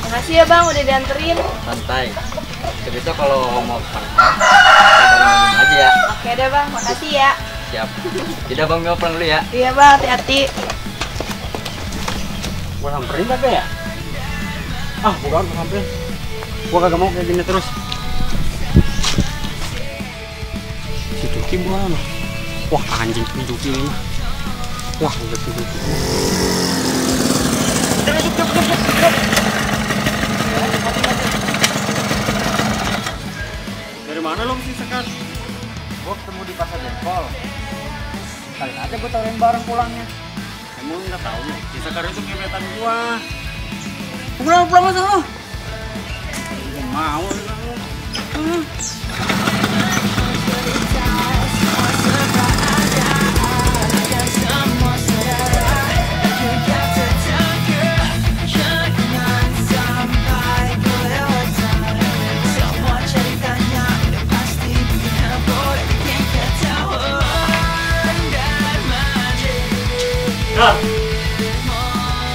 Makasih ya bang, udah dianterin. Santai. Besok kalau mau bareng aja ya. Oke deh bang, makasih ya. Siap. Tidak bang, gue pulang dulu ya. Iya bang, hati-hati. Gua samperin kagak ya? Ah, bukan gua samperin. Gua kagak mau kayak gini terus. Si Juki mana? Wah, anjing si Juki ini. Wah, udah si Juki. Dari mana lo mesti Sekar? Gue ketemu di pasar Jempol. Kali aja gue tawarin bareng pulangnya. Emang nggak tahu nih, si Sekar itu gebetan gua. Pulang masa lo? Gua mau.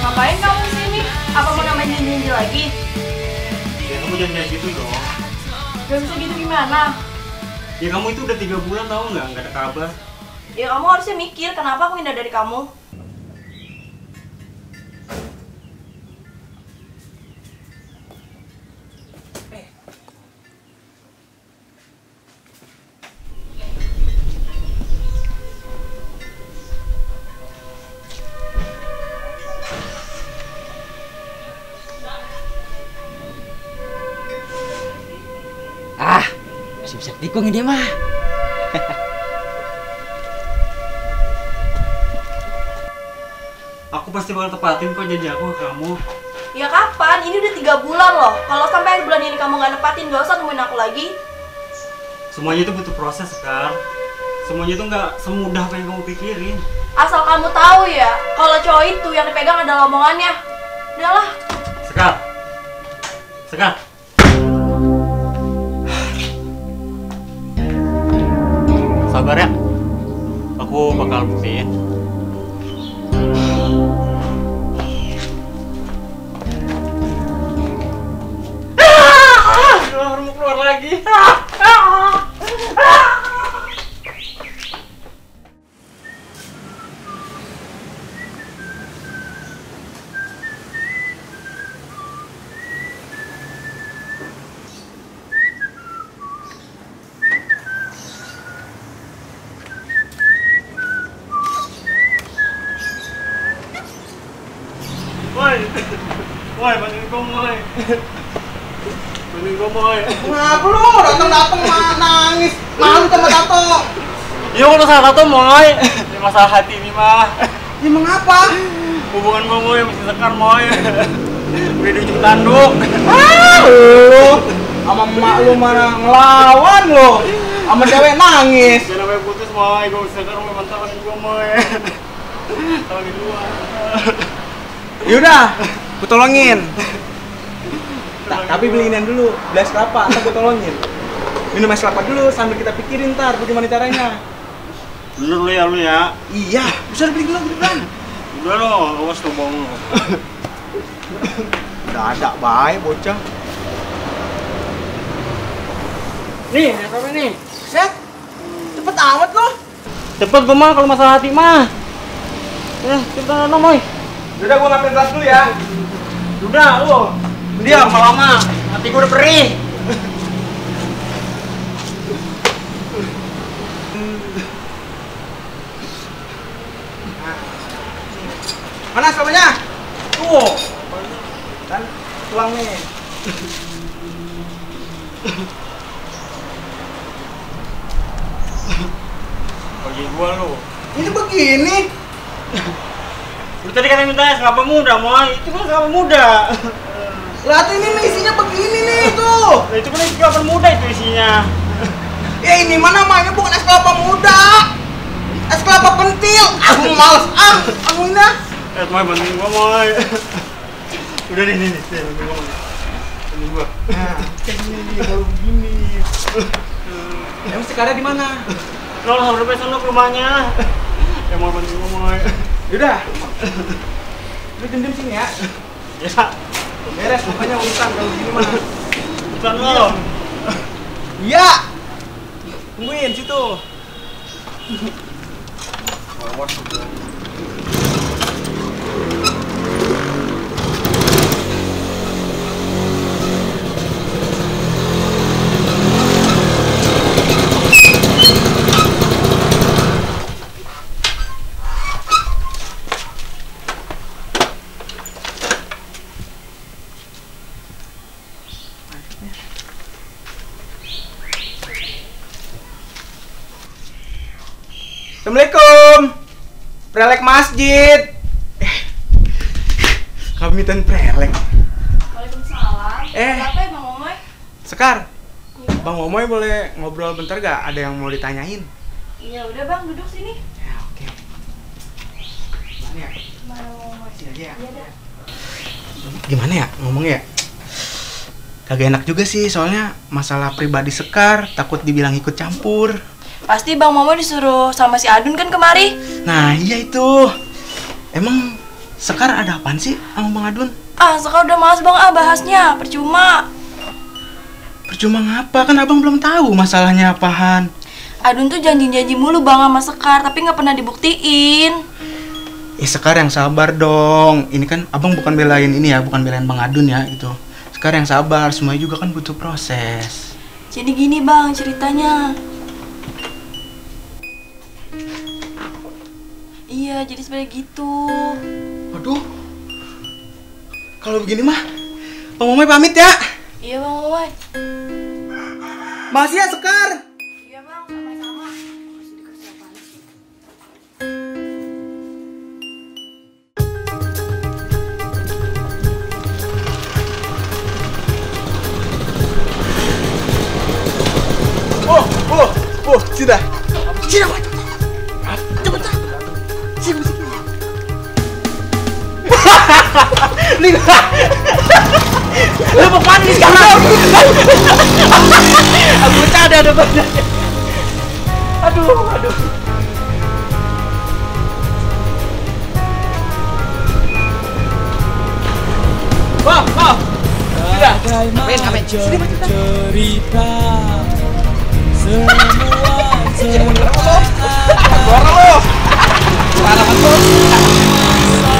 Ngapain kamu kesini? Apa mau namain Nindi lagi? Ya kamu jangan kayak gitu dong. Gak bisa gitu gimana? Ya kamu itu udah 3 bulan tahu nggak ada kabar. Ya kamu harusnya mikir kenapa aku hindar dari kamu. Ah, masih bisa tikung ini mah. Aku pasti bakal tepatin kok janji aku ke kamu. Ya kapan? Ini udah 3 bulan loh. Kalau sampai akhir bulan ini kamu gak nepatin, gak usah nemuin aku lagi. Semuanya itu butuh proses, Sekar. Semuanya itu nggak semudah apa yang kamu pikirin. Asal kamu tahu ya, kalau cowok itu yang dipegang adalah omongannya. Udahlah. Sekar. Sekar. Sabar ya. Aku bakal buktiin. Baru keluar lagi. Woi, bantuin gua, Moy. Bantuin gua, Moy. Kenapa lu datang-datang nangis? Malu sama Tato. Ya kalau salah Tato, Moy. Ini masalah hati ini mah. Ya mengapa? Hubungan gua, Moy, masih Sekar, Moy. Udah di ujung tanduk. Lu sama emak lu mana ngelawan lu? Sama cewek nangis. Jangan sampai putus, Moy. Gua masih Sekar, Moy. Mantapin gua, Moy. Tolongin gua. Yaudah, gue tolongin. Tapi beliin dulu, beli es kelapa, ntar gue tolongin. Minum es kelapa dulu sambil kita pikirin ntar bagaimana caranya. Bener lu ya. Iya, bisa beli dulu beneran. Udah lo, awas tuh bohong lo. Udah ada, baik bocah. Nih, apa nih? Set, cepet amat lo. Cepet gua mah kalau masalah hati mah. Ya, cepetan dong, Moy. Udah, gue ngambil gelas dulu ya. Udah lu. Diam lama-lama. Hati gua udah perih. Mana selapnya? Tuh. Kan tuang nih. Bagi gua lu. Ini begini. Lu tadi katanya minta es kelapa muda, Moy. Itu kan kelapa muda. Lah tuh ini nih isinya begini nih tuh. Nah, itu kan es kelapa muda itu isinya. Ya ini mana namanya bukan es kelapa muda. Es kelapa pentil. Aku males aku ini. Moy bantuin gua, Moy. Udah nih, bantuin gua, Moy. Bantuin gua. Nah, ini baru begini. Emang sekarang di mana? Lo harus sampai sana ke rumahnya. Ya mau bantuin gua, Moy. Yaudah. Lu dendam sini ya. Ya, Beres, pokoknya urusan kalau begini mah. bukan lo. Iya. Tungguin situ. Assalamualaikum. Prelek masjid. Kamitan prelek. Waalaikumsalam. Eh. Apa ya Bang Omoy? Sekar. Bang Omoy boleh ngobrol bentar gak? Ada yang mau ditanyain. Iya udah Bang, duduk sini. Ya, oke. Gimana ya? Mana Bang Omoy? Sini aja ya. Iya dah. Gimana ya ngomongnya ya? Kagak enak juga sih, soalnya masalah pribadi Sekar, takut dibilang ikut campur. Pasti Bang Momo disuruh sama si Adun kan kemari? Nah, iya itu. Emang Sekar ada apaan sih sama Bang Adun? Ah, sekarang udah males Bang bahasnya, percuma. Percuma ngapa? Kan abang belum tahu masalahnya apaan. Adun tuh janji-janji mulu Bang sama Sekar, tapi nggak pernah dibuktiin. Sekar yang sabar dong. Ini kan abang bukan belain ini ya, bukan belain Bang Adun ya gitu. Sekar yang sabar, semuanya juga kan butuh proses. Jadi gini Bang ceritanya. Iya, jadi sebenarnya gitu. Waduh. Kalau begini mah, Bang Momoy pamit ya. Iya Bang Momoy. Makasih ya Sekar. Iya Bang, sama-sama. Masih dikasih apaan sih? Sudah. Sini, Pak. Cepet. Sini. Lu mau panik sekarang? Aku bercanda ada banyak. Aduh. Wow. Sudah. Amin. Sini, Pak. Cerita semua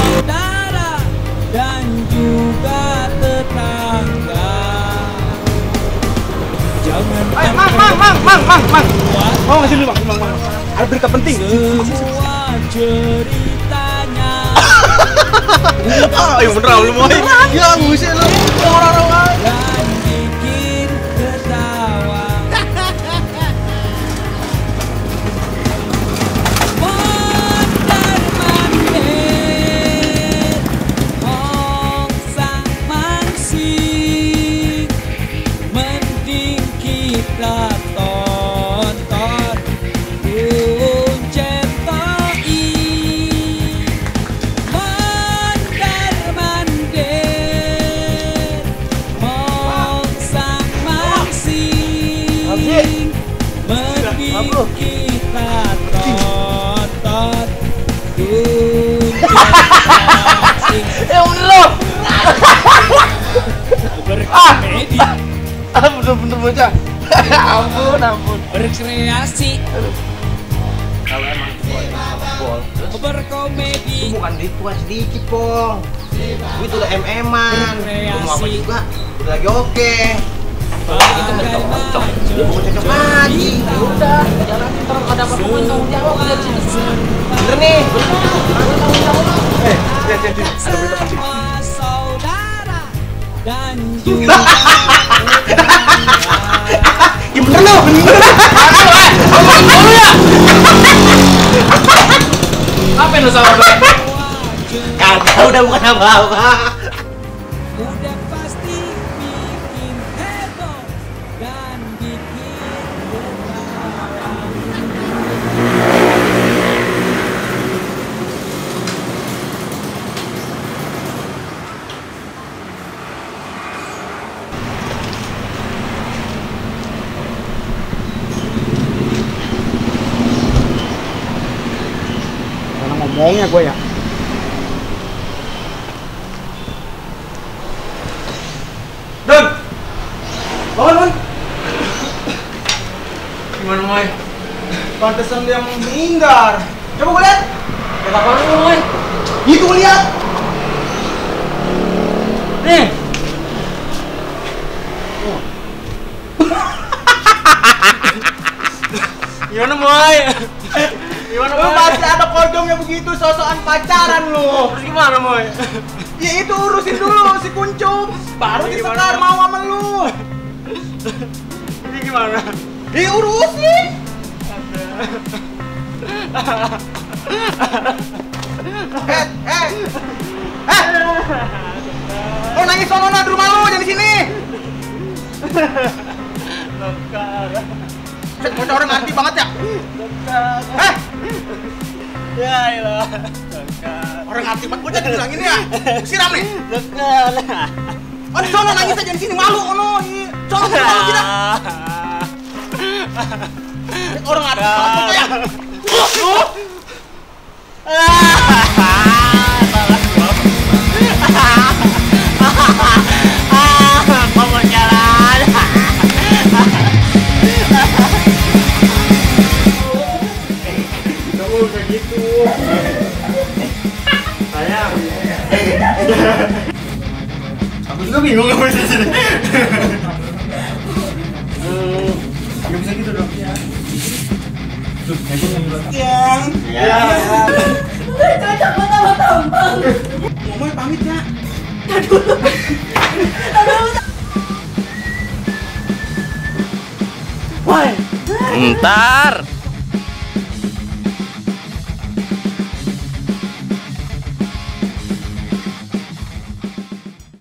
saudara dan juga tetangga. Jangan Mang. Mau ngasih dulu, Mang. Ada berita penting. semua ceritanya. Ayo beneran lu mau. Ya, ngusik lu. Orang-orang. Dan bikin ketawa. Mondar-mandir, sang mangsing, mending kita tonton Kuncen Toi. Mondar-mandir, sang mangsing, mending kita tonton Kuncen Toi. lu. Berkomedi, Bener-bener bocah. Ampun. berkreasi, Kalau emang bol, berkomedi, bukan duit bukan sedikit, Pong. Duit udah MM-an. Gua mau apa juga, udah lagi oke. Itu mencong-mencong. Dia mau cocok lagi. Udah, jalan ntar ada apa-apa gue tanggung jawab dari sini. Bener nih. Ada berita penting. sama saudara dan juga Ya bener lu. Apa lu sama gue? Kagak, udah bukan apa-apa. udah pasti bohongnya gue ya. Don! Bangun, Don! Gimana, Moy? Pantesan dia menghindar. Coba gue lihat. Lihat apa lu, Moy? Itu lihat. Nih. Gimana, Moy? Gimana, Moy? Lu masih ada kodongnya begitu, sosokan pacaran lu. Terus gimana, Moy? Ya itu urusin dulu si Kuncup. Baru si Sekar mau sama lu. Ini gimana? Urusin. Lo nangis sono di rumah lu, jangan di sini. Bocah orang ngerti banget ya. Ya ilah. Orang ngerti banget bocah bilang ini ya. Siram nih. Oh di sono nangis aja di sini malu ono. Sono malu kita. Orang ngerti banget bocah ya. Kamu jalan. Kamu kayak gitu. Sayang. Aku juga bingung kamu di sini. Gak bisa gitu dong. Yang. Ya. Cocok banget sama tampang. Mau pamit ya. Ntar